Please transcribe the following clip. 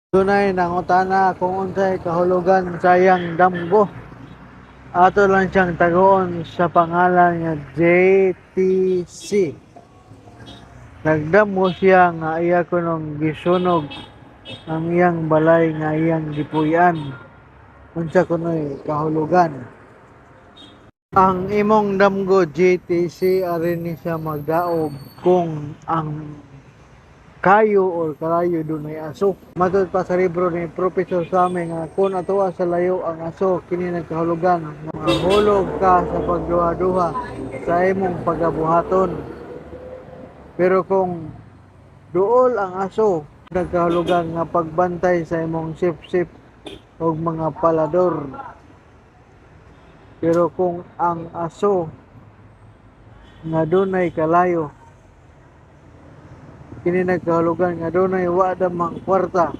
Dunay nangutana kung unsay kahulugan sa iyang damgo. Ato lang siyang taguon sa pangalan nga JTC. Nagdamgo siya nga iya kunong gisunog ang iyang balay nga iyang gipuy-an. Unsa kuno'y kahulugan? Ang imong damgo, JTC, ari ni siya magdaog kung ang kayo or kalayo dunay aso. Matud pa sa libro ni Professor Same nga kung atoa sa layo ang aso, kini nagkahulugan nga mahulog ka sa pagduha-duha sa imong pagabuhaton. Pero kung duol ang aso, nagkahulugan nga pagbantay sa imong sip-sip og mga palador. Pero kung ang aso nga dunay kalayo, kini nagkahulugan nga dunay wa damang kwarta.